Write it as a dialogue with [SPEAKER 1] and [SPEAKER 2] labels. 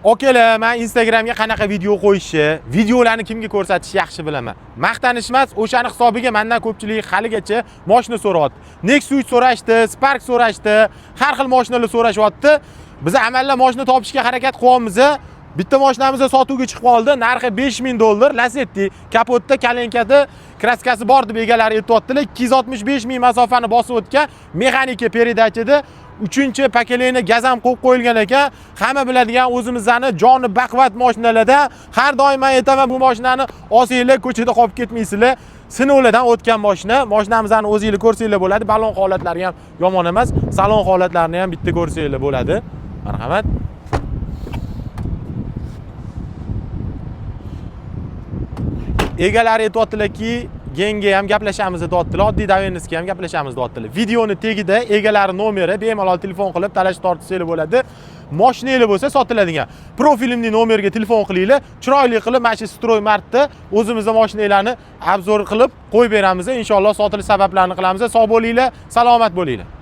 [SPEAKER 1] Okalar, men Instagramga qanaqa video qo'yishni, videolarni kimga ko'rsatishni yaxshi bilaman. Maqtanish emas, o'shani hisobiga mendan ko'pchilik haligacha mashina so'rayapti. Nexus 3 so'rashdi, Spark so'rashdi, har xil mashinalar so'rashyapti. Biz amallab mashina topishga harakat qilyapmiz. Bitta mashinamiz sotuvga chiqib qoldi. Narxi $5000, Lacetti. Kapotda, kalenkada kraskasi bor deb egalari aytyaptilar. 265 ming masofani bosib o'tgan, mexanika peredachida 3-chi pokoleniya gaz ham qo'yib qo'yilgan ekan. Hamma biladigan o'zimizni joni baquvvat mashinalarda har doim men aytaman, bu mashinani olsanglar ko'chada qolib ketmaysizlar. Sinovlardan o'tgan mashina. Mashinamizni o'zingizlar ko'rsanglar bo'ladi. Balon holatlari ham yomon emas. Salon holatlarini ham bitta ko'rsanglar bo'ladi. Marhamat. Egalari aytyaptilarki, genga ham gaplashamiz deyaptilar, oddiy dovernisga ham gaplashamiz deyaptilar. Videoni tagida egalari nomeri, bemalol telefon qilib talash tortishsanglar bo'ladi. Mashinanglar bo'lsa sotiladigan. Profilimning nomeriga telefon qilinglar. Chiroyli qilib mana shu Stroy Martda o'zimizda mashinanglarni obzor qilib qo'yib beramiz. Inshaalloh sotilish sabablarini qilamiz. Sog' bo'linglar, salomat bo'linglar.